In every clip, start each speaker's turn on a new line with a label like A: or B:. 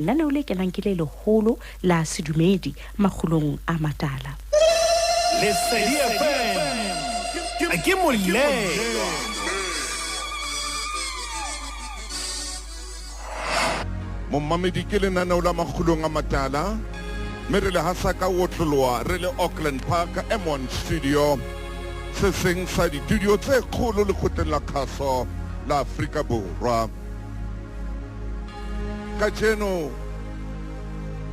A: Lenaneo le kenang ke le leholo la sedumedi makgulong a matala.
B: Lesedi FM ke molelwa.
C: Momamedi ke lenaneo la makgulong a matala mme re le hasa ka otloloa re le Auckland Park M1 Studio se seng sa ditudio tse kgolo lekgotleng la khaso la Afrika Borwa. Kajeno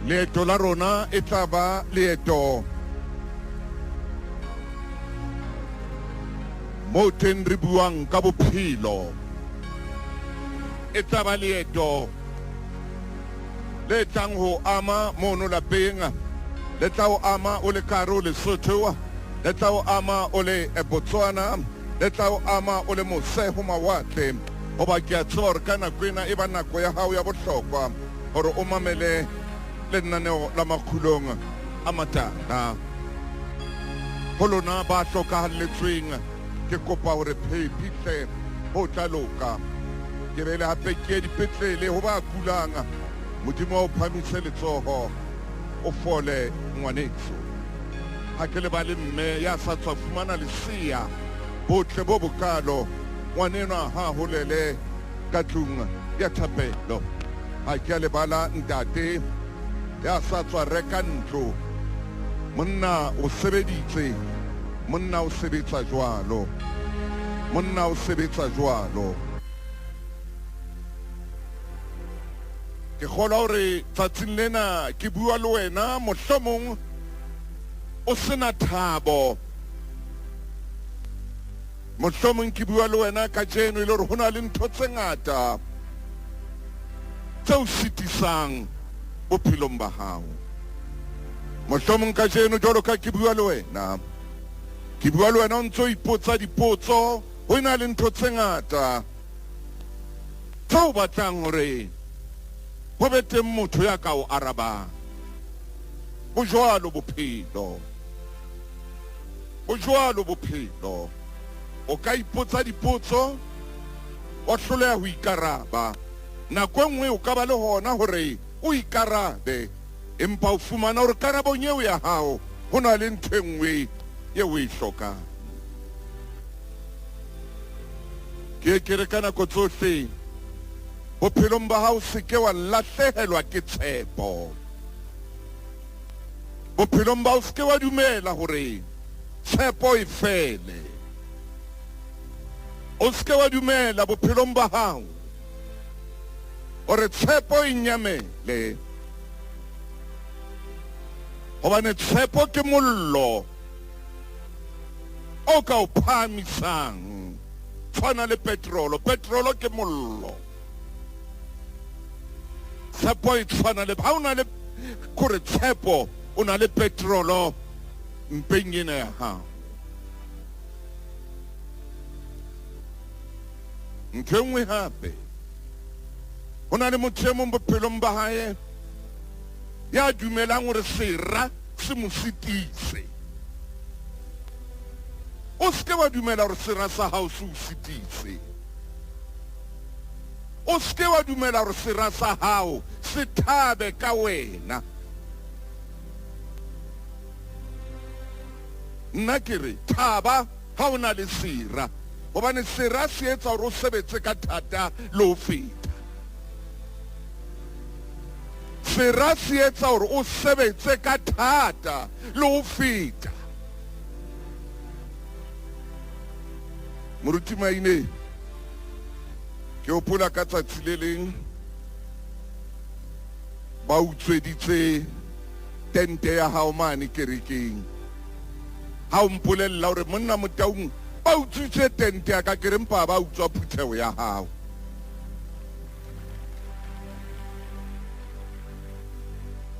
C: leeto la rona e tla ba leeto moo teng re buang ka bophelo. E tla ba leeto le tlang ho ama mono lapeng, le tla o ama o le kare o Lesotho, le tla o ama o le Botswana, le tla o ama o le mose ho mawatle. Hoba ke a tseba hore ka nako ena e ba nako ya hao ya bohlokwa hore o mamele lenaneo la Makgulong a Matala. Ho lona ba hlokahalletsweng, ke kopa hore phephi hle ho tla loka. Ke be le hape ke ye dipetlele ho ba kulang. Modimo a o phamise letsoho, o fole ngwaneso. Ha ke lebale mme ya sa tswa fumana lesea, botle bo bokalo. Ngwanenwa ha holele ka tlung ya thapelo. Ha ke a lebala ntate ya sa tswa reka ntlo. Monna o sebeditse, monna o sebetsa jwalo. Monna o sebetsa jwalo. Ke kgolwa hore tsatsing lena ke bua le wena mohlomong o sena thabo. Mohlomong ke bua le wena kajeno e le hore ho na le ntho tse ngata tse o sitisang bophelong ba hao. Mohlomong kajeno jwalo ka ke bua le wena, ke bua le wena o ntse o ipotsa dipotso, ho ena le ntho tse ngata tse o batlang hore ho be teng motho ya ka o arabang. Bo jwalo bophelo. Ho jwalo bophelo. O ka ipotsa dipotso, wa hloleha ho ikaraba. Nako e nngwe o ka ba le hona hore o ikarabe, empa o fumana hore karabong eo ya hao ho na le ntho e nngwe eo o e hlokang. Ke ye ke re ka nako tsohle, bophelong ba hao se ke wa lahlehelwa ke tshepo. Bophelong ba o se ke wa dumela hore tshepo e fele. O se ke wa dumela bophelong ba hao hore tshepo e nyamele, hobane tshepo ke mollo o ka o phahamisang. Tshwana le petrolo, petrolo ke mollo. Tshepo e tshwana le ha o na le kore tshepo o na le petrolo mpeng ena ya hao. Ntho e nngwe hape, ho na le motho e mong bophelong ba hae ya dumelang hore sera se mo sitise. O se ke wa dumela hore sera sa hao se o sitise. O se ke wa dumela hore sera sa hao se thabe ka wena. Nna ke re, thaba ha o na le sera, hobane sera se etsa hore o sebetse ka thata le ho feta. Sera se etsa hore o sebetse ka thata le ho feta. Moruti Maine, ke hopola ka tsatsi le leng ba utsweditse tente ya hao mane kerekeng. Ha o mpolella hore monna Motaung ba utswitse tente ya ka, ke re mpa ba utswa phutheho ya hao.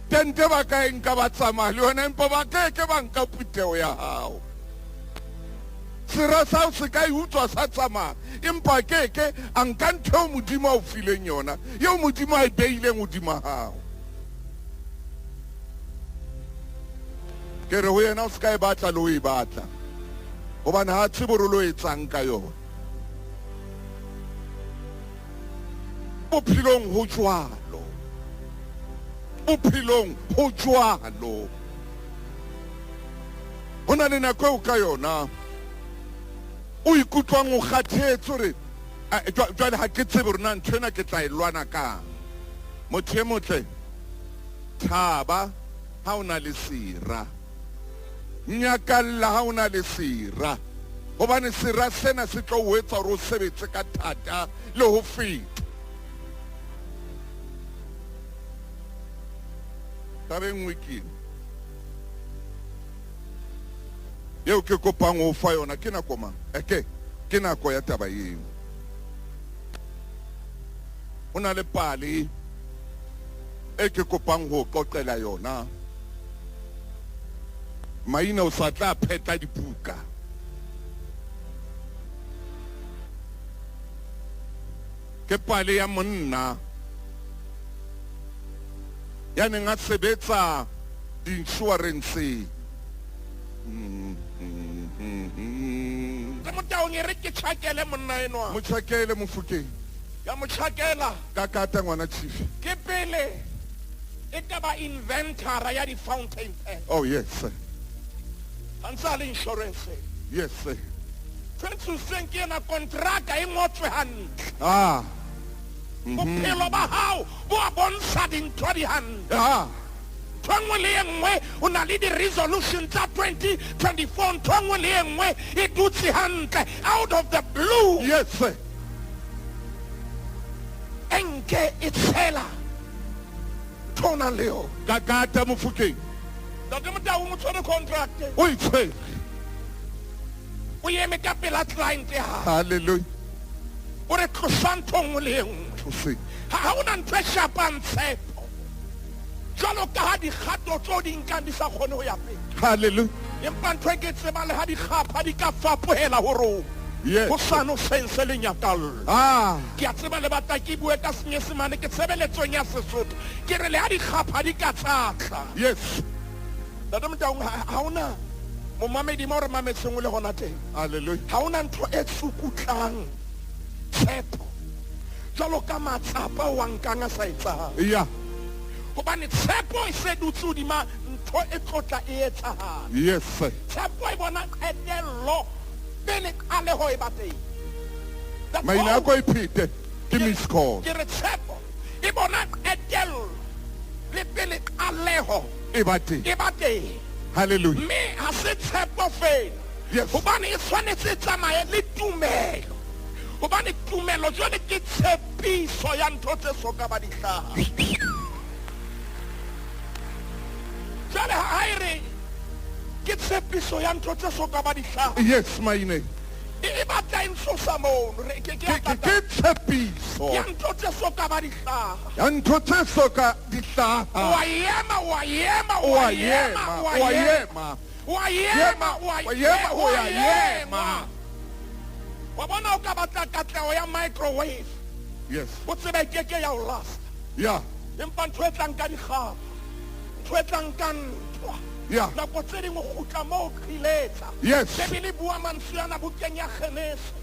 C: Tente ba ka e nka ba tsamaya le yona, empa ba ke ke ba nka phutheho ya hao. Sera sa hao se ka e utswa sa tsamaya, empa a ke ke a nka ntho eo Modimo a o fileng yona, eo Modimo a e beileng hodima hao. Ke re ho yena, o se ka e batla le ho e batla, hobane ha a tsebe hore o lo etsang ka yona. Bophelong ho jwalo. Bophelong ho jwalo. Ho na le nako eo ka yona o ikutlwang o kgathetse hore jwale ha ke tsebe hore na ntho ena ke tla e lwana kang. Motho e motle, thaba ha o na le sera. Nyakalla ha o na le sera. Hobane sera sena se tlo o etsa hore o sebetse ka thata le ho feta. Taba e nngwe ke ena eo ke kopang ho fa yona. Ke nako mang? Eke ke nako ya taba eo. Ho na le pale e ke kopang ho qoqela yona. Maina o sa tla phetla dibuka. Ke pale ya monna ya neng a sebetsa di-insurance.
D: Ke motaung e re ke tjhakele monna enwa.
C: Mo tjhakele Mofokeng.
D: Ya mo tjhakela.
C: Ka kata ngwana chief.
D: Ke pele e ka ba inventora ya di-fountain pen.
C: Oh yes sir.
D: A ntse a le insurance.
C: Yes sir.
D: Ntho e tshositseng ke ena kontraka e ngotswe hantle.
C: Ah.
D: Bophelo ba hao bo a bontsha dintho di hantle.
C: Ah.
D: Ntho e nngwe le e nngwe o na le di-resolution tsa 2024, ntho e nngwe le e nngwe e dutse hantle out of the blue.
C: Yes sir.
D: Enke e tshela ntho o nang le yona.
C: Ka kata Mofokeng.
D: Ntate Motau o tshwere contract.
C: O e tshwere.
D: O eme ka pela client ya hae.
C: Hallelujah.
D: O re tlosa ntho nngwe le e nngwe.
C: Tloseng.
D: Ha hona ntho e shapang tshepo. Jwalo ka ha dikgato tseo di nkang di sa kgone ho ya pele.
C: Hallelujah.
D: Empa ntho e ke tsebang le ha dikgapha di ka fapohela ho rona.
C: Yes.
D: Ho sano sense le nyakallo.
C: Ah.
D: Ke a tseba le batla ke bue ka Senyesemane, ke tshebeletsong ya Sesotho. Ke re le ha dikgapha di ka tsatla.
C: Yes.
D: Ntate Motaung, ha hona momamedi mo re mametseng o le hona teng.
C: Hallelujah.
D: Ha hona ntho e tsukutlang tshepo jwalo ka matsapa o a nkang a sa etsahale.
C: Yeah.
D: Hobane tshepo e se dutse hodima ntho e tlotla e etsahala.
C: Yes sir.
D: Tshepo e bona qetello pele qaleho e ba teng.
C: Maina a ko e phete ke miss call.
D: Ke re tshepo e bona qetello le pele qaleho
C: e ba teng.
D: E ba teng.
C: Hallelujah.
D: Mme ha se tshepo fela.
C: Yes.
D: Hobane e tshwanetse e tsamaye le tumelo. Hobane tumelo jwale ke tshepiso ya ntho tse so ka ba di hlaha. Jwale ha e re ke tshepiso ya ntho tse so ka ba di hlaha.
C: Yes, maine.
D: E batla e ntshosa mono. Re ke
C: ke ke tshepiso
D: ya ntho tse so ka ba di hlaha.
C: Ya ntho tse so ka di hlaha.
D: Wa ema, wa ema,
C: wa ema, wa ema.
D: Wa ema, wa
C: ema, wa ema.
D: Wa bona o ka batla katleho ya microwave.
C: Yes.
D: O tsebe ke ke ya o last.
C: Yeah.
D: Empa ntho e tlang ka dikgapha. Ntho e tlang ka ntwa.
C: Yeah.
D: Nako tse ding o kgutla moo o qhiletsa.
C: Yes.
D: Bibele e bua mantswe ana bukeng ya Genese.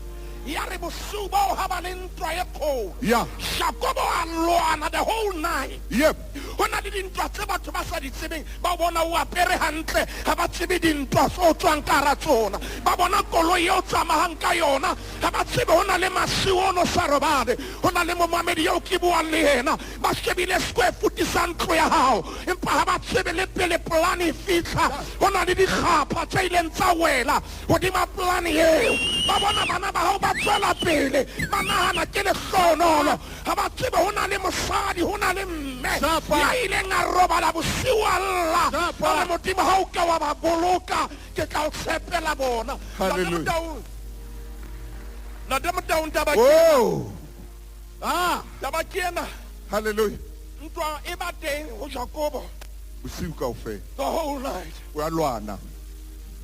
D: Ya re bosiu bao ha ba le ntwa e kgolo.
C: Yeah.
D: Jakobo a lwana the whole night.
C: Yep.
D: Ho na le dintwa tse batho ba sa di tsebeng, ba bona o apere hantle, ha ba tsebe dintwa tse o tswang ka hara tsona. Ba bona koloi eo tsamayang ka yona, ha ba tsebe ho na le masiu o no sa robale. Ho na le momamedi eo ke buang le yena, ba shebile square foot sa ntlo ya hao, empa ha ba tsebe le pele polane e fihla, ho na le dikgapha tse ileng tsa wela hodima polane eo. Ba bona bana ba hao ba tswela pele, ba nahana ke lehlohonolo, ha ba tsebe ho na le mosadi, ho na le mme ya ileng a robala bosiu a lla, a re Modimo ha o ka wa ba boloka, ke tla o tshepela bona.
C: Hallelujah.
D: Ntate Motaung, taba ke
C: Oh. Ah.
D: Taba ke ena.
C: Hallelujah.
D: Ntwa e ba teng ho Jakobo
C: bosiu kaofela.
D: The whole night.
C: O a lwana.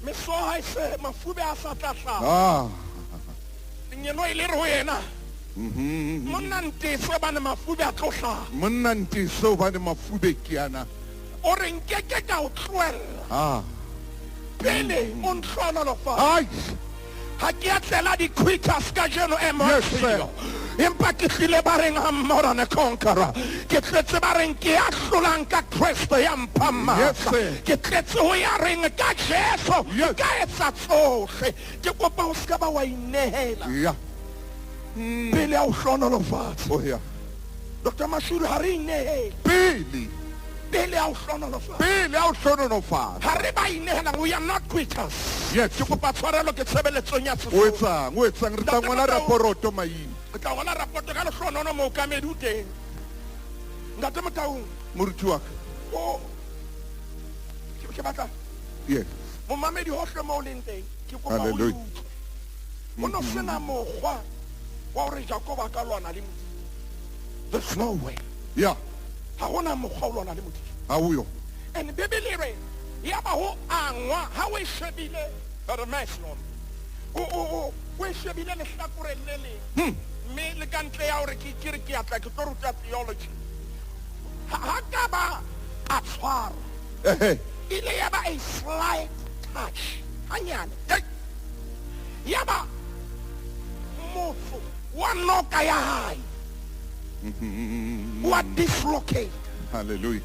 D: Meso ha e se mafube a sa tla hlaha.
C: Ah.
D: Lengeloi le re ho yena, Monna ntese hobane mafube a tlo hlaha.
C: Monna ntese hobane mafube ke ana.
D: O re nkeke ka o tlohella.
C: Ah.
D: Pele o ntlhonolofatsa.
C: Ai.
D: Ha ke a tlela di-quitters kajeno e
C: Yes, sir.
D: Montreal. Empa ke tlile ba reng I'm more than a conqueror. Ke tletse ba reng ke ya hlolang ka Kreste ya mphang
C: Yes,
D: matla.
C: sir.
D: Ke tletse ho ya reng ka Jesu
C: Yes.
D: ka etsa tsohle. Ke kopa o ska ba wa inehela
C: Yeah.
D: pele a o hlohonolofatsa.
C: Oh yeah.
D: Dr. Mashuru ha re inehele
C: Pele.
D: pele a o hlohonolofatsa.
C: Pele a o hlohonolofatsa.
D: Ha re ba inehelang, we are not quitters.
C: Yes.
D: Ke kopa tshwarelo ke tshebeletsong ya
C: O
D: Sesotho.
C: etsang? O etsang? Re tla
D: Ntate
C: ngola
D: Motau.
C: raporoto maine.
D: Re tla ngola rapoto ka lehlohonono mookamedi o teng. Ntate Motaung,
C: Moruti wa ka.
D: o ke batla
C: Yes.
D: momamedi hohle mo o leng teng, ke kopa o
C: Hallelujah.
D: utlwe. Ho no sena mokgwa wa hore Jakob a ka lwana le Modimo. There's no way.
C: Yeah.
D: Ha hona mokgwa o lwana le Modimo.
C: Ha o yo.
D: And Bibele e re ya ba ho angwa ha o e shebile re mercy on o o e shebile lehlakoreng le leng mme le ka ntle ya hore ke ke re ke a tla ke tlo ruta theology ha ka ba a tshwarwa
C: Ehe.
D: ile ya ba a slight touch hanyane Hey! ya ba motho wa noka ya hae wa dislocate
C: Hallelujah.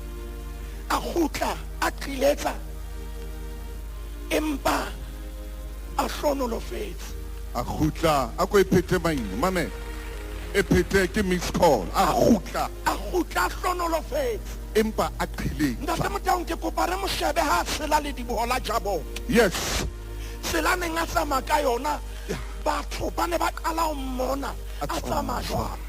D: a kgutla a qiletsa empa a hlonolofetse
C: A kgutla, a ko e phete maine, mamela. E phete ke miss call. A kgutla
D: a kgutla a hlonolofetse
C: empa a qhiletsa.
D: ntate Motaung ke kopa re mo shebe ha a tshela lediboho la Jaboke
C: Yes.
D: tsela neng a tsamaya ka yona batho ba ne ba qala ho mmona
C: A
D: a tsamaya
C: tsamaya
D: jwang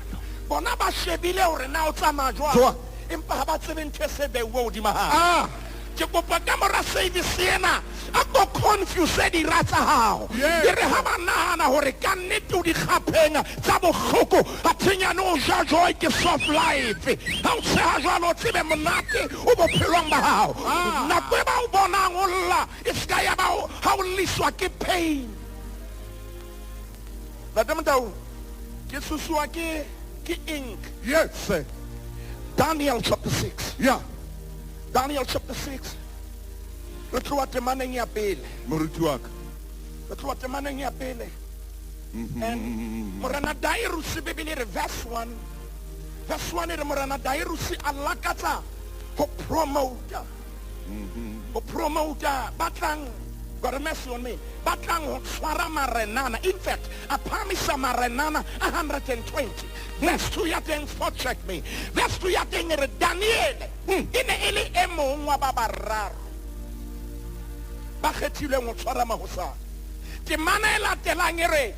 D: bona ba shebile hore na o tsamaya jwang
C: Jwang?
D: empa ha ba tsebe ntho e se beuwe hodima hae
C: Ah.
D: ke kopa ka mora service ena a ko confuse dira tsa hao
C: Yes.
D: e re ha ba nahana hore ka nnete o dikgapheng tsa bohloko a thinyane o ja joy ke soft life ha o tsheha jwalo o tsebe monate o bophelong ba hao nako e ba o bonang o lla e ska ya ba ha o lliswa ke pain Ntate Motaung ke susuwa ke ink
C: Yes, sir.
D: Daniel chapter 6
C: Yeah.
D: Daniel chapter 6 re tloha temaneng ya pele
C: Moruti wa ka.
D: re tloha temaneng ya pele and morena Darius Bibele e re verse 1 verse 1 e re morena Darius a lakatsa ho promota ba tlang God mercy on me ba tlang ho tshwara marenana in fact a phahamisa marenana a 120 verse 2 ya teng for check me verse 2 ya teng e re Daniel e ne e le e mong wa ba bararo ba kgethilweng ho tshwara mahosana temana e latelang e re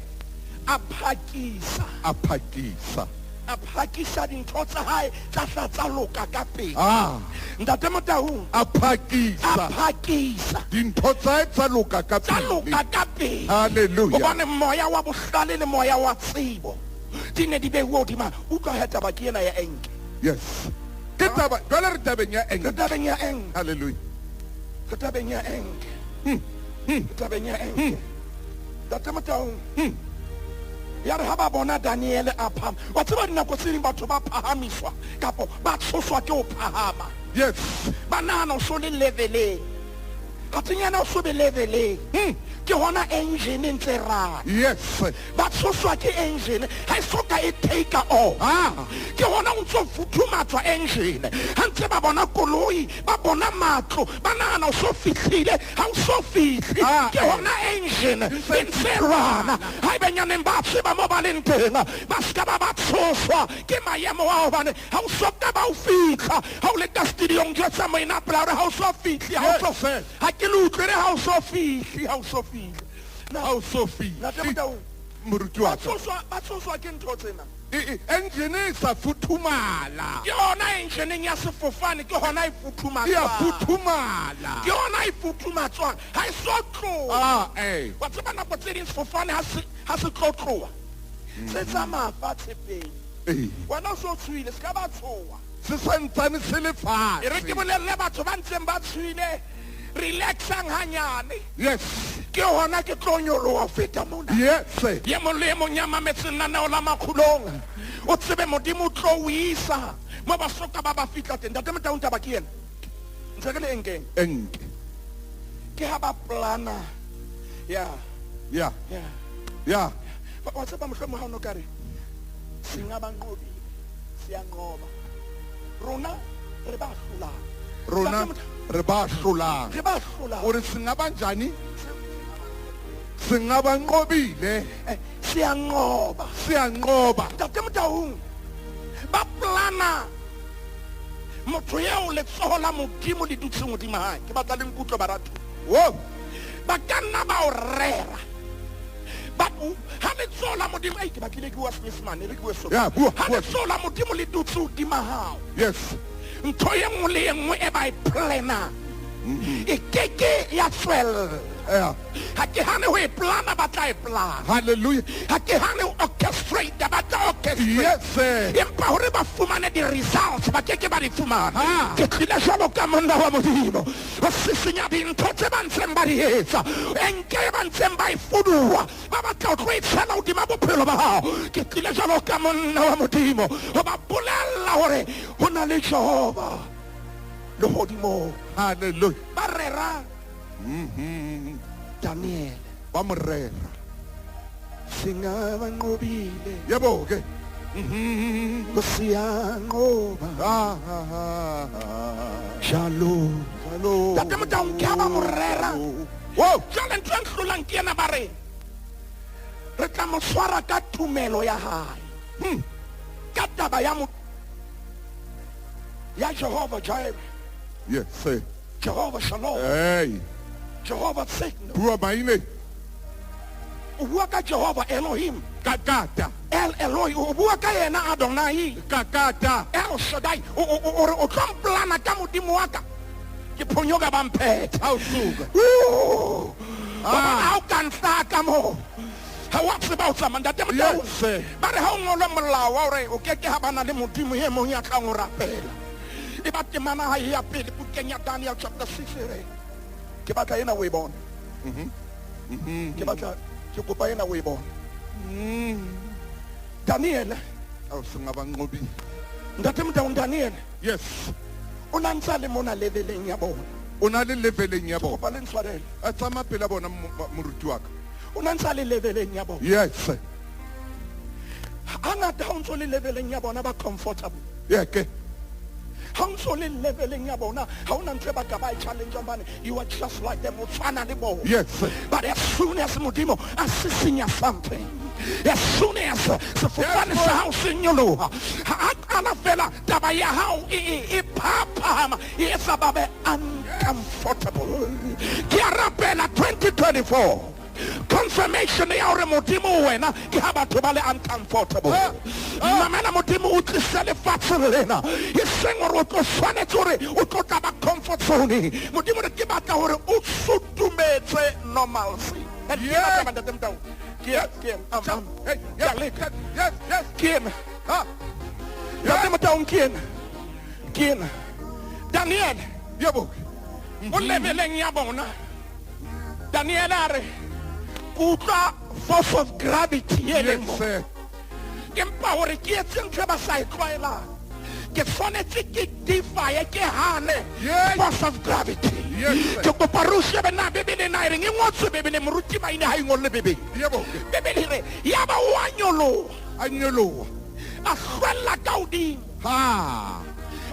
D: a phakisa
C: A phakisa.
D: a phakisa dintho tsa hae tsa hla tsa loka ka pele
C: Ah.
D: ntate Motaung
C: A
D: a
C: phakisa.
D: phakisa
C: Dintho tsa hae tsa loka ka
D: tsa
C: pele.
D: loka ka pele
C: Hallelujah.
D: hobane moya wa bohlale le moya wa tsebo di ne di beuwe hodima utlwa he taba ke ena ya enke
C: Yes. Ke taba, jwale re tabeng ya
D: re
C: enke.
D: tabeng ya enke
C: Hallelujah.
D: re tabeng ya enke re tabeng ya enke ntate Motaung ya re ha ba bona Daniel a phahama wa tseba dinako tse ding batho ba phahamiswa kapo ba tshoswa ke ho phahama
C: Yes.
D: ba nahana o so le leveleng kgathinyana o so be leveleng ke hona engine e ntse rana
C: Yes.
D: ba tshoswa ke engine ha e soka e take off
C: Ah.
D: ke hona o ntso futhumatswa engine ha ntse ba bona koloi ba bona matlo ba nahana o so fihlile ha o so fihle
C: Ah,
D: ke
C: eh.
D: hona engine e ntse rana ha ebe nyaneng ba tseba mo ba leng teng ba ska ba ba tshoswa ke maemo ao hobane ha o so ka ba o fihla ha o le ka studiong jwetsa moena pela hore ha o so fihle ha o so
C: Yes, sir.
D: ha ke le utlwe re ha o so fihle ha o so fihle
C: Ha o so fihle.
D: Ntate Motaung
C: Moruti wa ka.
D: ba tshoswa ke ntho tsena
C: Engine e sa futhumala.
D: ke hona enjeneng ya sefofane ke hona e
C: E a
D: futhumatswang
C: futhumala.
D: ke hona e futhumatswang ha e so tloha
C: Ah, eh.
D: wa tseba nako tse ding sefofane ha se tlo tloha se tsamaya fatshe pele
C: Eh.
D: wena o so tshohile se ka ba tshoha
C: Se santsane se le
D: e re ke
C: fatshe.
D: bolelle batho ba ntseng ba tshohile relaxang hanyane
C: Yes.
D: ke hona ke tlo nyoloha ho feta mona
C: Yes.
D: ye mong le e mong ya mametseng lenaneo la makgulong o tsebe modimo o tlo o isa mo ba soka ba ba fihla teng ntate Motaung taba ke ena ntse re le enkeng
C: Enke.
D: ke ha ba plana ya
C: Yeah.
D: ya
C: Ya.
D: Wa tseba mohlomong ha o no ka re singabanqobile siyanqoba rona re ba hlolang.
C: Rona re ba hlolang.
D: Re ba hlolang.
C: O re singabanjani? Singabanqobile.
D: Siyanqoba.
C: Siyanqoba.
D: Ntate Motaung ba plana motho eo letsoho la Modimo le dutseng hodima hae. Ke batla le nkutlwe baratho.
C: Wo.
D: Ba ka nna ba o rera. Ba ha letsoho la Modimo, ai ke batlile ke bua Senyesemane, re ke bue Sesotho.
C: Ya, bua,
D: Ha
C: bua.
D: letsoho la Modimo le dutse hodima hao.
C: Yes.
D: Ntho e nngwe le e nngwe e ba e planang e keke ya tswella.
C: Yeah.
D: Ha ke hane ho e plana, ba tla e plana.
C: Hallelujah.
D: Ha ke hane ho orchestrate, ba tla orchestrate.
C: Yes, sir.
D: Empa hore ba fumane di-results, ba keke ba di fumana.
C: Ha.
D: Ke tlile jwalo ka monna wa Modimo ho sisinya dintho tse ba ntseng ba di etsa, e nke ba ntseng ba e fuduwa, ba batla ho tlo e tshela hodima bophelo ba hao. Ke tlile jwalo ka monna wa Modimo ho ba bolella hore ho na le Jehova lehodimong.
C: Hallelujah.
D: Ba rera Daniel.
C: Ba mo rera.
D: Singabanqobile.
C: Yebo ke.
D: Siyanqoba. Shalom.
C: Shalom.
D: Ntate Motaung ke ha ba mo rera.
C: Wow.
D: Jwale ntho e nhlolang ke ena, ba re re tla mo tshwara ka tumelo ya hae. Ka taba ya mo ya Jehova Jireh.
C: Yes, sir.
D: Jehova Shalom.
C: Hey.
D: Jehova Tsidkenu.
C: Bua maine.
D: O bua ka Jehova Elohim.
C: Kakata.
D: El Eloi. O bua ka yena Adonai.
C: Kakata.
D: El Shaddai. O re o tlo mplana ka Modimo wa ka. Ke phonyoka ba mphetha.
C: Ha o suka.
D: Ha o ka ntlha ka moo. Ha wa tseba o tsamaya, Ntate Motaung.
C: Yes, sir.
D: Ba re ha o ngolwe molao wa hore o keke ha bana le Modimo e mong ya tlang ho rapela. E ba temana ha e ya pele bukeng ya Daniel chapter 6 e re. Ke batla ena o e bone. Ke batla, ke kopa ena o e bone. Daniel.
C: Ao singabanqobile.
D: Ntate Motaung, Daniel.
C: Yes.
D: O na ntse a le mona leveleng ya bona.
C: O na le leveleng ya bona.
D: Kopa le ntshwarele.
C: A tsamaya pela bona moruti wa ka.
D: O na ntse a le leveleng ya bona.
C: Yes.
D: Hangata ha o ntso le leveleng ya bona ba comfortable.
C: Yeah, ke.
D: Ha o ntso le leveleng ya bona, ha ona ntho e ba ka ba e challenge hobane you are just like them, o tshwana le bona.
C: Yes.
D: But as soon as Modimo a sisinya something, as soon as sefofane sa hao se nyoloha, ha a qala fela taba ya hao e phaphama, e etsa ba be uncomfortable. Ke a rapela 2024 confirmation ya hore Modimo wena ke ha batho ba le uncomfortable. Mamela Modimo o tlise lefatshe lena, e seng hore o tlo tshwanetse hore o tlo tla ba comfort zone. Modimo re ke batla hore o sutumetse normalcy.
C: Yes.
D: Ke
C: Yes, yes.
D: Ke ena.
C: Ah.
D: Ntate Motaung, ke ena. Ke ena. Daniel.
C: Yebo.
D: O leveleng ya bona. Daniel a re utlwa force of gravity e leng mo.
C: Yes, sir.
D: Empa hore ke etse ntho e ba sa e tlwaelang, ke tshwanetse ke defy, ke hane
C: Yes.
D: force of gravity.
C: Yes, sir.
D: Ke kopa re o shebe na Bibele na e reng, e ngotswe Bibele, moruti Maine ha e ngolle Bibele.
C: Yebo.
D: Bibele e re ya ba o a nyoloha.
C: A nyoloha.
D: A hlwella ka hodimo.
C: Ha.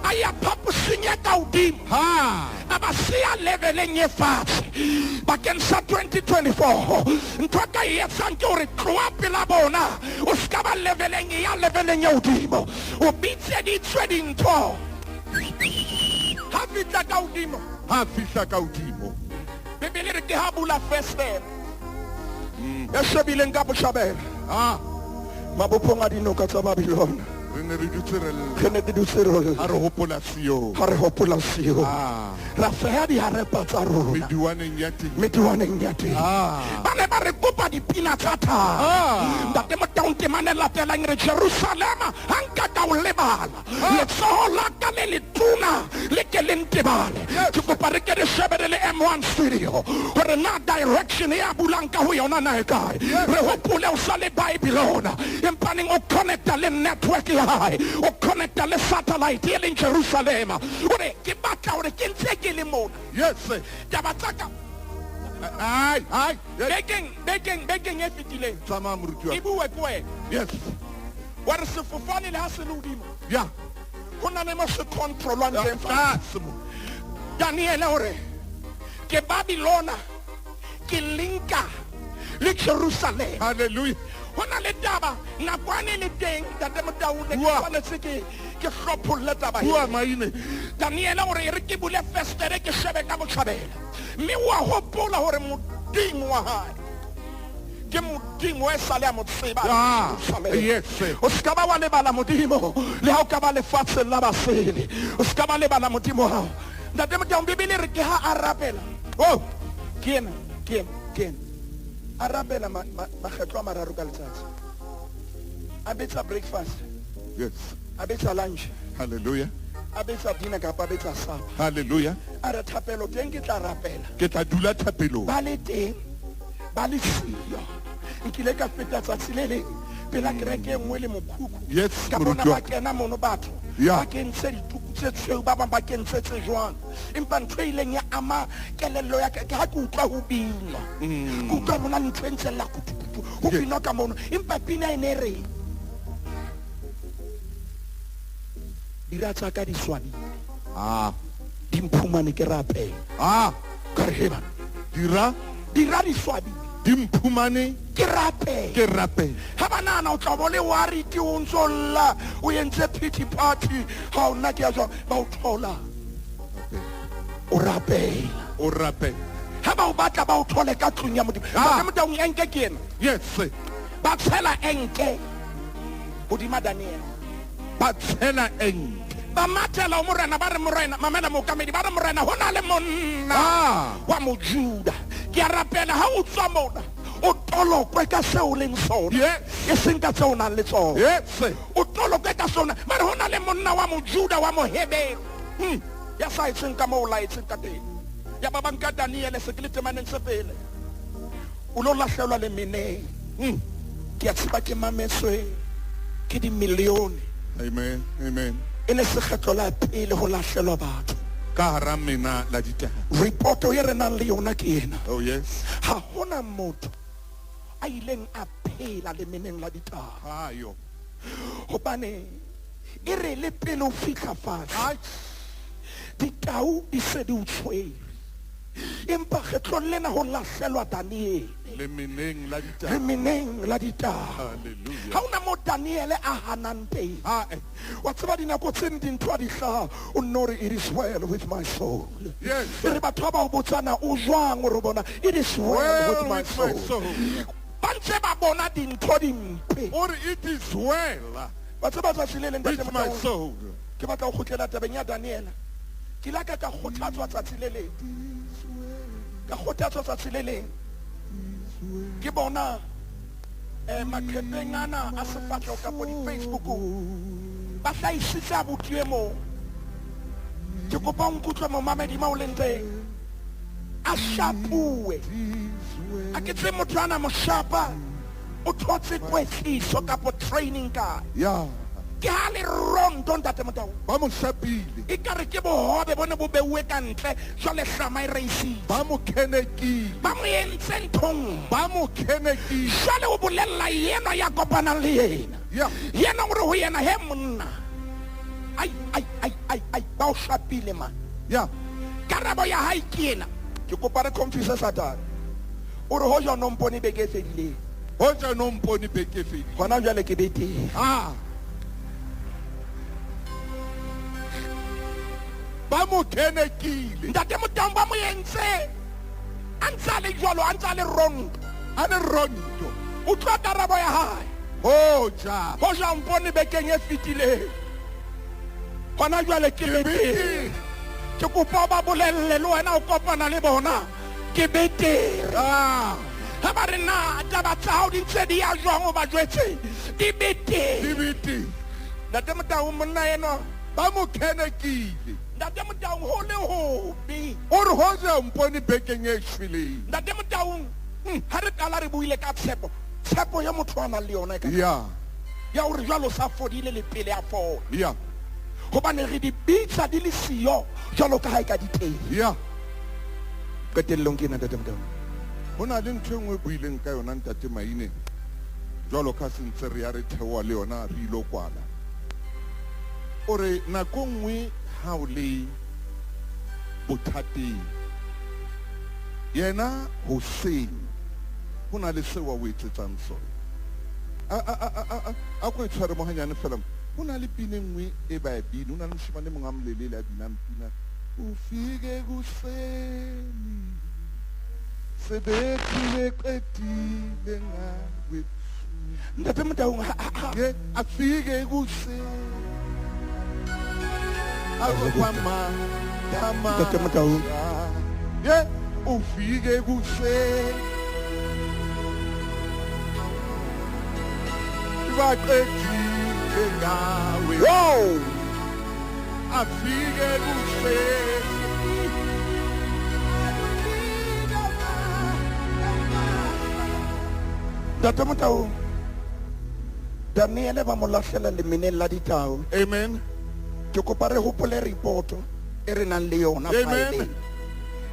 D: A ya phaposing ya ka hodimo.
C: Ha.
D: A ba siya leveleng e fatshe. Bakeng sa 2024 ntho e ka e etsang ke hore tloha pela bona, o ska ba leveleng ya leveleng e hodimo. O bitseditswe dintho. Ha fihla ka hodimo.
C: Ha fihla ka hodimo.
D: Bibele re ke ha bula festere. E shebileng ka botjhabela.
C: Ha.
D: Mabopong a dinoka tsa Babylona.
C: Re ne re dutse re lla.
D: Re ne re dutse re lla.
C: Ha re hopola Sio.
D: Ha re hopola Sio.
C: Ah.
D: Ra feha diharepa tsa rona.
C: Mediwaneng ya teng.
D: Mediwaneng ya teng.
C: Ah.
D: Ba ne ba re kopa dipina tsa thabo.
C: Ah.
D: Ntate Motaung, temane latelang re Jerusalema, ha nka ka o lebala.
C: Ah.
D: Letsoho la ka le letona le ke le ntebale.
C: Yes.
D: Ke kopa re ke re shebe re le M1 studio hore na direction e a bulang ka ho yona na e kae.
C: Yes.
D: Re hopole o sa le Babylona, empaneng o connecta le network ya hae, o connecta le satellite e leng Jerusalema. O re ke batla hore ke ntse ke le mona.
C: Yes, sir.
D: Taba tsa ka.
C: Ai, ai.
D: Bekeng e fetileng.
C: Tsamaya moruti wa.
D: E bue ke wena.
C: Yes.
D: Wa re sefofane le ha se le hodimo.
C: Yeah.
D: Ho na le mo se controlwang teng
C: fatshe mo.
D: Daniel hore ke Babylona ke linka le Jerusalem.
C: Hallelujah.
D: Ho na le taba nakwane le teng Ntate Motaung ke tshwanetse ke hlopholle taba
C: ena. Maine.
D: Daniel hore e re ke bule festere ke shebe ka botjhabela. Mme wa hopola hore Modimo wa hae ke Modimo e sale a mo tseba.
C: Yes.
D: O ska ba wa lebala Modimo le ha o ka ba lefatsheng la basele. O ska ba lebala Modimo wa hao. Ntate Motaung Bibele re ke ha a rapela. Oh, ke ena. A rapela makgetlo a mararo ka letsatsi. A betsa breakfast.
C: Yes.
D: A betsa lunch.
C: Hallelujah.
D: A betsa dinner kapa a betsa supper.
C: Hallelujah.
D: A re thapelo teng ke tla rapela.
C: Ke tla dula thapelong.
D: Ba le teng, ba le siyo. Nkile ka feta tsatsi le leng pela kereke e nngwe le mokhukhu.
C: Yes,
D: ka bona ba kena mono batho.
C: Yeah.
D: Ba kentse dituku tse tshweu, ba bang ba kentse tse jwang. Empa ntho e ileng ya ama kelello ya ka ke ha ke utlwa ho binwa. Ke utlwa bona ntho e ntse lla kutukutu ho binwa ka mono. Empa pina e ne re dira tsa ka di swabile. Di mphumane ke rapela. Ka re heba. Dira di swabile.
C: Di mphumane
D: ke rapela.
C: Ke rapela.
D: Ha ba nahana o tla bo le worried o ntso lla, o entse pity party, ha o nna ke ya jwang, ba o thola. O rapela.
C: O rapela.
D: Ha ba o batla ba o thole ka tlung ya Modimo. Ntate Motaung enke ke ena.
C: Yes.
D: Ba tshela enke hodima Daniel.
C: Ba tshela enke.
D: Ba mathela ho morena, ba re morena, mamela mookamedi, ba re morena ho na le monna wa Mojuda. Ke a rapela ha o tswa mona o tolokwe ka seo o leng sona.
C: Yes.
D: E seng ka tseo o nang le tsona.
C: Yes.
D: O tolokwe ka sona. Ba re ho na le monna wa Mojuda wa Moheberu. Ya sa etseng ka moo o laetseng ka teng. Ya ba banka Daniel se ke le temaneng se pele. O lo lahlelwa lemeneng. Ke a tseba ke mametswe ke dimilione.
C: Amen. Amen.
D: E le sekgetlo la pele ho lahlelwa batho.
C: Ka hara mena la ditaba.
D: Reporto e re nang le yona ke ena.
C: Oh yes.
D: Ha hona motho a ileng a phela lemeneng la ditaba.
C: Hayo.
D: Hobane e re le pele o fihla fatshe. Ditau di se di o tshwere. Empa kgetlong lena ho lahlelwa Daniel.
C: Lemeneng la ditaba.
D: Lemeneng la ditaba.
C: Hallelujah.
D: Ha ona mo Daniel a hanang teng. Wa tseba dinako tse ding dintho ha di hlaha, o nno re it is well with my soul.
C: Yes.
D: E re batho ba ba o botsana o jwang o re bona it is well with my soul. Ba ntse ba bona dintho dimpe.
C: O re it is well
D: Ba tseba tsatsi le leng
C: with
D: Ntate
C: my
D: Motaung.
C: soul.
D: Ke batla ho kgutlela tabeng ya Daniel. Ke ile ka kgothatswa tsatsi le leng. Ka kgothatswa tsatsi le leng. Ke bona maqepheng ana a sefahleho kapo di-Facebook-ong ba hlahisitse abuti e mong. Ke kopa o nkutlwe momamedi mo o leng teng. A shapuwe. A ke tsebe motho ana mo shapa o thotse kwetliso kapo training kae.
C: Yeah.
D: Ke ha le rondo Ntate Motaung.
C: Ba mo shapile.
D: Ekare ke bohobe bo ne bo beuwe ka ntle, jwale hlama e reisitse.
C: Ba mo kenekile.
D: Ba mo entse nthong.
C: Ba mo kenekile.
D: Jwale o bolella yena ya kopanang le yena.
C: Yeah.
D: Yena o re ho yena, he monna. Ai, ai, ai, ai, ai, ba o shapile man.
C: Yeah.
D: Karabo ya hae ke ena. Ke kopa re confuse Satane. O re hoja o no mpone beke e fedileng.
C: Hoja no mpone beke e fedileng.
D: Hona jwale ke betere.
C: Ba mo kenekile.
D: Ntate Motaung ba mo entse. A ntse a le jwalo, a ntse a le rondo.
C: A le rondo.
D: Utlwa karabo ya hae.
C: Hoja.
D: Hoja o mpone bekeng e fetileng. Hona jwale ke betere. Ke kopa ba bolelle le wena o kopana le bona. Ke betere. Ha ba re na taba tsa hao di ntse di ya jwang o ba jwetse. Di betere.
C: Di betere.
D: Ntate Motaung monna enwa
C: ba mo kenekile.
D: Ntate Motaung ho le hobe.
C: O re hoja o mpone bekeng e shweleng.
D: Ntate Motaung ha re qala re buile ka tshepo. Tshepo ya motho a nang le yona e ka.
C: Yeah.
D: Ya hore jwalo sa fodile le pele a fola.
C: Yeah.
D: Hobane re di bitsa di le siyo jwalo ka ha e ka di teng.
C: Yeah.
D: Qetellong ke ena Ntate Motaung.
C: Ho na le ntho e nngwe e buileng ka yona ntate Maine, jwalo ka se ntse re ya re theoha le yona re ilo kwala. O re nako nngwe ha o le bothateng, yena hoseng ho na le seo a o etsetsang sona. A, a, a, a, a, a ko e tshware mo hanyane fela. Ho na le pina e nngwe e ba e bina, ho na le moshemane e mong a molelele a binang pina, Ufike kuseni sebethi beqedile ngawe.
D: Ntate Motaung, ha, ha, ha.
C: Ye, afike kuseni azokwama
D: Ntate Motaung.
C: Ye, ufike kuseni baqedile ngawe.
D: Wow!
C: Afike kuseni.
D: Ntate Motaung, Daniele ba mo lahlela lemeneng la ditau.
C: Amen.
D: Ke kopa re hopole reporto e re nang le yona
C: Amen.
D: faeleng.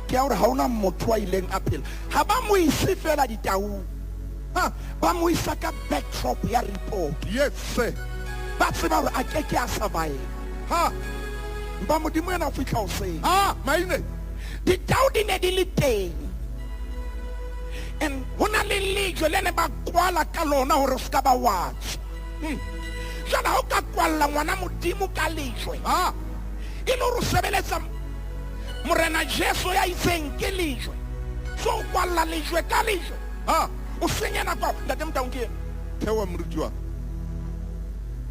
D: Ke ya hore ha hona motho a ileng a phela. Ha ba mo ise fela ditaung. Ha, ba mo isa ka backdrop ya report.
C: Yes, sir.
D: Ba tseba hore a ke ke a survive.
C: Ha.
D: Ba Modimo yena o fihla hoseng.
C: Ha, Maine.
D: Ditau di ne di le teng. And ho na le lejwe le ne ba kwala ka lona hore o ska ba wa tswa. Jwale ha o ka kwalla ngwana Modimo ka lejwe,
C: Ha.
D: e le hore o sebeletsa Morena Jesu ya itseng ke lejwe. So o kwalla lejwe ka lejwe.
C: Ha.
D: O senya nako. Ntate Motaung ke ena.
C: Theoha moruti wa ka.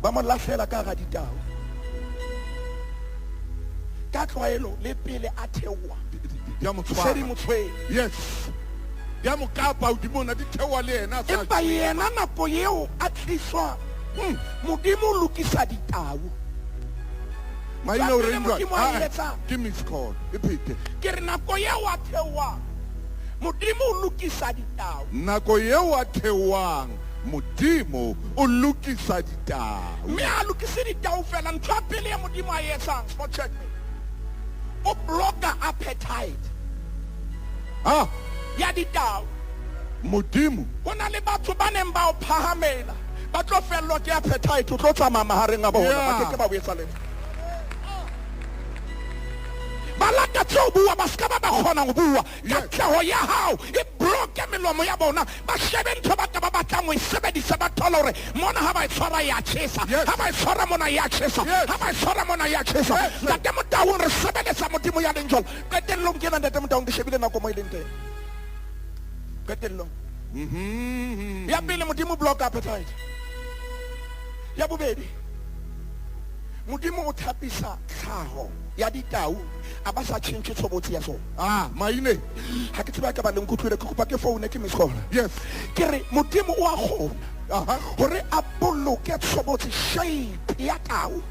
D: Ba mo lahlela ka hara ditau. Ka tlwaelo le pele a theoha.
C: Di a mo
D: Se di
C: tshwara.
D: mo tshwere.
C: Yes. Di a mo kapa hodimo ona, di theoha le yena a sa
D: Empa yena nako eo a tliswa, Modimo o lokisa ditau.
C: Maine o
D: Jwale
C: reng jwale?
D: Modimo a
C: Ah,
D: e etsang?
C: ke miss call, e phete.
D: Ke re nako eo a theohang, Modimo o lokisa ditau.
C: Nako eo a theohang, Modimo o lokisa ditau.
D: Mme ha lokise ditau fela, ntho ya pele ya Modimo a e etsang, spot check me. O blocka appetite.
C: Ah.
D: Ya ditau.
C: Modimo.
D: Ho na le batho ba neng ba o phahamela, ba tlo fellwa ke appetite, o tlo tsamaya mahareng a bona, ba
C: Yeah.
D: ke ke ba o etsa letho. Ba lakatse ho bua, ba ska ba ba kgona ho bua.
C: Yes.
D: Katleho ya hao e bloke melomo ya bona, ba shebe ntho ba ka ba batlang ho e sebedisa, ba thole hore mona ha ba e tshwara ya tjhesa,
C: Yes.
D: ha ba e tshwara mona ya tjhesa,
C: Yes.
D: ha ba e tshwara mona ya tjhesa.
C: Yes.
D: Ntate Motaung, re sebeletsa Modimo ya leng jwalo. Qetellong ke ena, Ntate Motaung, ke shebile nako mo e leng teng. Qetellong. Ya pele, Modimo block appetite. Ya bobedi, Modimo o thapisa tlhaho ya ditau, a ba sa tjhentjhe tshobotsi ya tsona.
C: Ah, Maine.
D: Ha ke tsebe ha ka ba le nkutlwile, ke kopa ke foune ke miss call.
C: Yes.
D: Ke re Modimo o a kgona
C: Aha.
D: hore a boloke tshobotsi shape ya tau,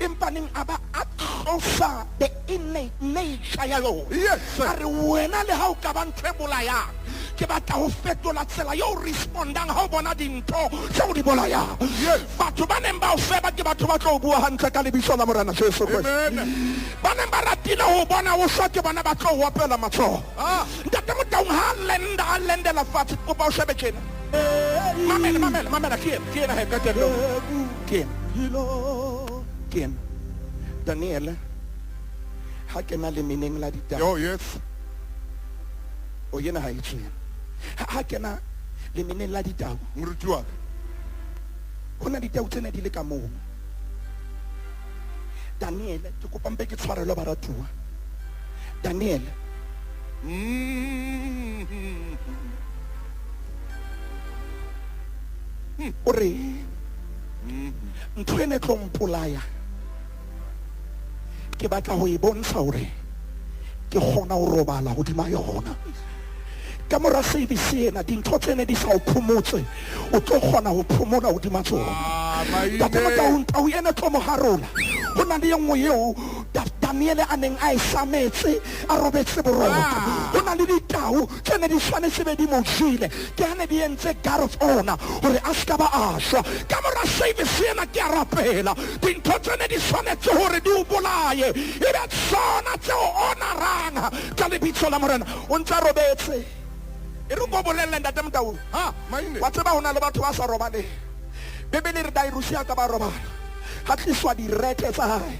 D: empa neng a ba a tlosa the innate nature ya yona.
C: Yes, sir.
D: A re wena le ha o ka ba ntho e bolayang, ke batla ho fetola tsela eo o respondang ha o bona dintho tseo di bolayang.
C: Yes.
D: Batho ba neng ba o seba ke batho ba tlo o bua hantle ka lebitso la Morena Jesu Kreste.
C: Amen.
D: Ba neng ba ratile ho bona o shwa ke bona ba tlo o opela matsoho.
C: Ah.
D: Ntate Motaung ha a lenda, a lendela fatshe, ke kopa o shebe tjena. Mamela, mamela, mamela, ke ena, ke ena he, qetellong. Ke ena. Ke ena. Daniel, ha kena lemeneng la ditau.
C: Oh, yes.
D: O yena ha e tswe. Ha kena lemeneng la ditau.
C: Moruti wa ka.
D: Ho na ditau tsena di le ka moo. Daniel, ke kopa mpe ke tshwarelwe baratuwa. Daniel. O re, ntho ena e tlo mpolaya, ke batla ho e bontsha hore ke kgona ho robala hodima yona. Ka mora service ena, dintho tsene di sa o phomotse, o tlo kgona ho phomola hodima tsona.
C: Ah, Maine.
D: Ntate Motaung, tau ena e tlo mo harola. Ho na le e nngwe eo Daniele a neng a e sametse, a robetse boroko.
C: Ah.
D: Ho na le ditau tse ne di tshwanetse be di mo jele, ke ha ne di entse guard of honor hore a ska ba a shwa. Ka mora service ena ke a rapela, dintho tse ne di tshwanetse hore di o bolaye, e be tsona tse o honorang ka lebitso la Morena. O ntsa robetse, E re ko bolelle ntate Motaung.
C: Ha, Maine.
D: Wa tseba ho na le batho ba sa robaleng. Bibele e re Dairusi a ka ba robala. Ha tliswa direthe tsa hae,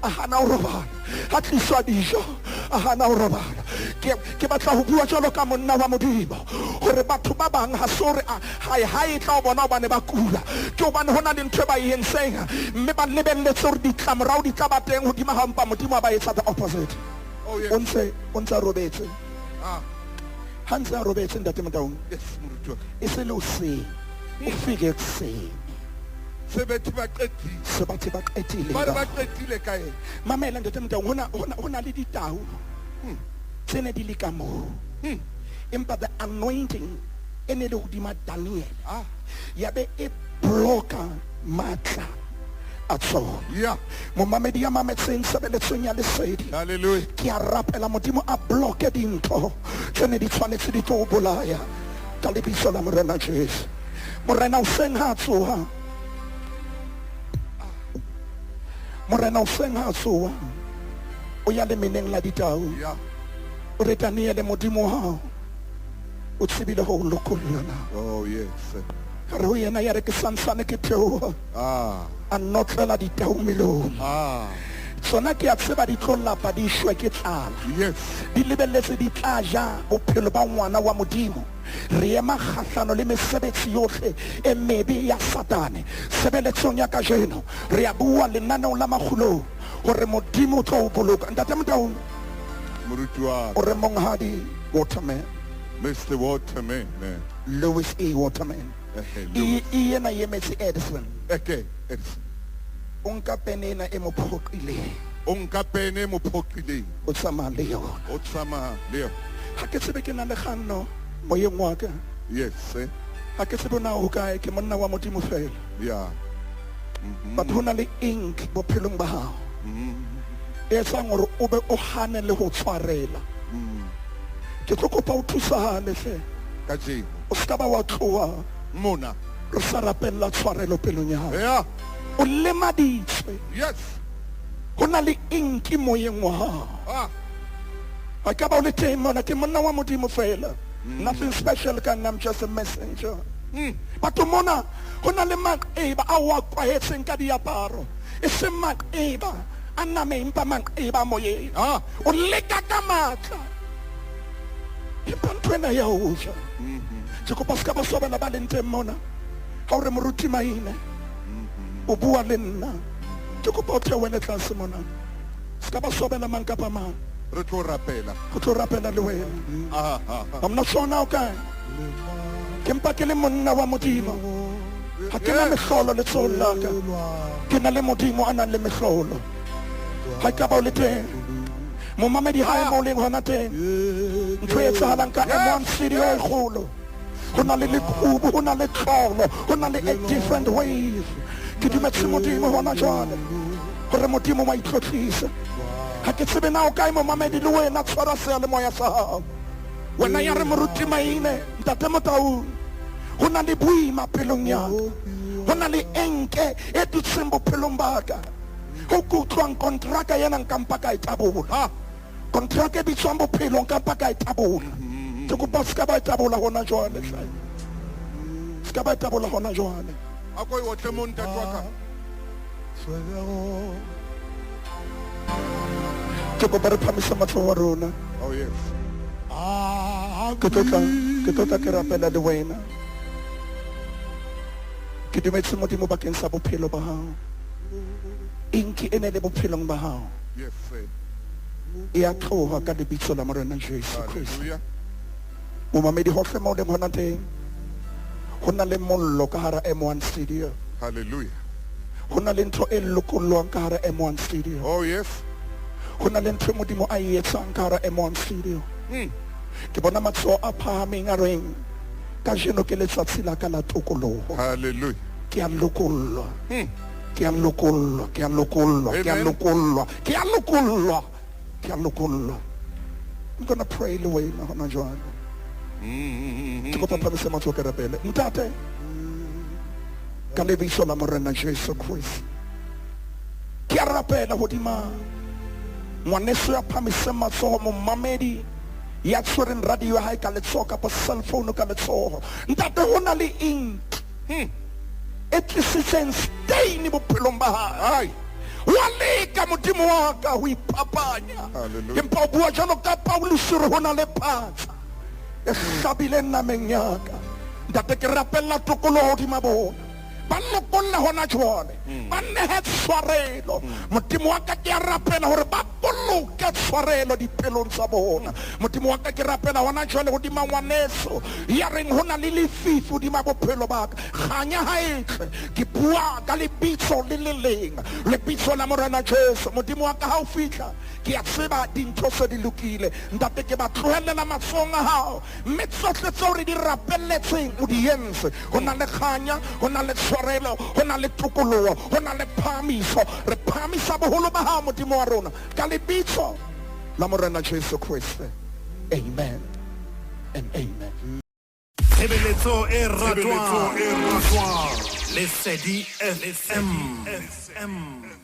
D: a hana ho robala. Ha tliswa dijo, a hana ho robala. Ke, ke batla ho bua jwalo ka monna wa Modimo hore batho ba bang ha se hore a, ha e, ha e tla ho bona hobane ba kula. Ke hobane ho na le ntho e ba e entseng mme ba lebelletse hore ditlamorao di tla ba teng hodima hao, empa Modimo a ba etsa the opposite.
C: Oh, yes.
D: O ntse, o ntse a robetse.
C: Ah.
D: Ha ntse a robetse ntate Motaung.
C: Yes, moruti wa ka.
D: E se le hoseng. O fike hoseng.
C: Se bethe ba qetile.
D: Se bathe ba qetile.
C: Ba re ba qetile ka eng?
D: Mamela ntate Motaung, hona, hona, hona le ditau tse ne di le ka moo. Empa the anointing e ne le hodima Daniel.
C: Ah.
D: Ya be e blocka matla a tsona.
C: Yeah.
D: Momamedi ya mametseng tshebeletsong ya lesedi.
C: Hallelujah.
D: Ke a rapela Modimo a bloke dintho tse ne di tshwanetse di tlo o bolaya ka lebitso la Morena Jesu. Morena hoseng ha a tsoha. Morena hoseng ha a tsoha o ya lemeneng la ditau.
C: Yeah.
D: O re Daniele Modimo wa hao o tsebile ho o lokolla na.
C: Oh yes.
D: Ka re ho yena ya re ke santsane ke theoha.
C: Ah.
D: A notlela ditau melomo.
C: Ah.
D: Tsona ke a tseba di tlo lapa di shwe ke tlala.
C: Yes.
D: Di lebelletse di tla ja bophelo ba ngwana wa Modimo. Re ema kgahlano le mesebetsi yohle e mebe ya Satane. Sebeletsong ya kajeno re a bua lenaneong la makgulong hore Modimo o tlo o boloka. Ntate Motaung.
C: Moruti wa ka.
D: O re Monghadi Waterman.
C: Mr. Waterman.
D: Louis E. Waterman.
C: Eh,
D: E, e yena e emetse Edison.
C: Okay, Edison.
D: O nka pene ena e mo phoqileng.
C: O nka pene e mo phoqileng.
D: O tsamaya le yona.
C: O tsamaya le yona.
D: Ha ke tsebe ke na le kganno moyeng wa ka.
C: Yes. Eh?
D: Ha ke tsebe na ho kae, ke monna wa Modimo fela.
C: Yeah.
D: But ho na le ink bophelong ba hao. E etsang hore o be o hane le ho tshwarela. Ke tlo kopa o thusahale hle.
C: Kajeno.
D: O ska ba wa tloha
C: Mona.
D: Re sa rapella tshwarelo pelong ya hao.
C: Yeah.
D: O lemaditswe.
C: Yes.
D: Ho na le inki moyeng wa hao.
C: Ah.
D: Ha ka ba o le teng mona, ke monna wa Modimo fela. Nothing special ka nna, I'm just a messenger. Batho mona ho na le maqeba a o a kwahetseng ka diaparo. E seng maqeba a nameng, empa maqeba a moyeng.
C: Ah.
D: O leka ka matla. Empa ntho ena ya o ja. Ke kopa se ka ba swabela ba leng teng mona. Ha o re moruti Maine, o bua le nna. Ke kopa o theohele tlase mona. Se ka ba swabela mang kapa mang.
C: Re tlo rapela.
D: Re tlo rapela le wena.
C: Ah, ah, ah.
D: I'm not sure now kae. Ke mpa ke le monna wa Modimo. Ha ke na mehlolo letsohong la ka. Ke na le Modimo a nang le mehlolo. Ha e ka ba o le teng. Momamedi hae mo leng hona teng. Ntho e etsahalang ka M1 studio e kgolo. Ho na le leqhubu, ho na le tlolo, ho na le a different wave. Ke dumetse Modimo hona jwale hore Modimo wa itlotlisa. Ha ke tsebe na o kae momamedi le wena, tshwara seyalemoya sa hao. Wena ya re moruti Maine, ntate Motaung, ho na le boima pelong ya ka. Ho na le enke e dutseng bophelong ba ka. Ho ke utlwang kontraka ena nka mpa ka e tabola. Kontraka e bitswang bophelo nka mpa ka e tabola. Ke kopa se ka ba e tabola hona jwale hle. Se ka ba e tabola hona jwale.
C: A ko e otle mo ntate wa ka.
D: Ke kopa re phamise matsoho a rona.
C: Oh yes.
D: Ke tlo tla ke rapela le wena. Ke dumetse Modimo bakeng sa bophelo ba hao. Inki e ne le bophelong ba hao.
C: Yes sir.
D: E a tloha ka lebitso la Morena Jesu Kriste.
C: Hallelujah.
D: Momamedi hohle mo leng hona teng, ho na le mollo ka hara M1 studio.
C: Hallelujah.
D: Ho na le ntho e lokollwang ka hara M1 studio.
C: Oh yes.
D: Ho na le ntho e Modimo a e etsang ka hara M1 studio. Ke bona matsoho a phahameng a reng kajeno ke letsatsi la ka la tokoloho.
C: Hallelujah.
D: Ke a lokollwa. Ke a lokollwa, ke a lokollwa, ke a
C: Amen.
D: lokollwa, ke a lokollwa, ke a lokollwa. I'm gonna pray le wena hona jwale. Ke kopa phamise matsoho ke rapele. Ntate, ka lebitso la Morena Jesu Kriste, ke a rapela hodima ngwaneso ya phamiseng matsoho, momamedi Ya tshwereng radio ya hae ka letsoho kapa cell phone ka letsoho. Ntate, ho na le ink e tlisitseng stain bophelong ba hae. Wa leka, Modimo wa ka, ho iphapanya.
C: Hallelujah.
D: Empa o bua jwalo ka Paulus re ho na le phatsa e hlabileng nameng ya ka. Ntate, ke rapella tokoloho hodima bona. Ba lokolle hona jwale. Ba nehe tshwarelo. Modimo wa ka, ke a rapela hore ba boloke tshwarelo dipelong tsa bona. Modimo wa ka, ke rapela hona jwale hodima ngwaneso ya reng ho na le lefifi hodima bophelo ba ka. Kganya ha e tle. Ke bua ka lebitso le le leng, lebitso la Morena Jesu. Modimo wa ka, ha o fihla, ke a tseba dintho se di lokile. Ntate, ke ba tlohellela matsohong a hao, mme tsohle tseo re di rapelletseng o di entse. Ho na le kganya, ho na le tshwarelo, ho na le tokoloho, ho na le phahamiso. Re phahamisa boholo ba hao, Modimo wa rona, ka lebitso la Morena Jesu Kriste. Amen and amen.
B: Tshebeletso e ratwang. Lesedi FM.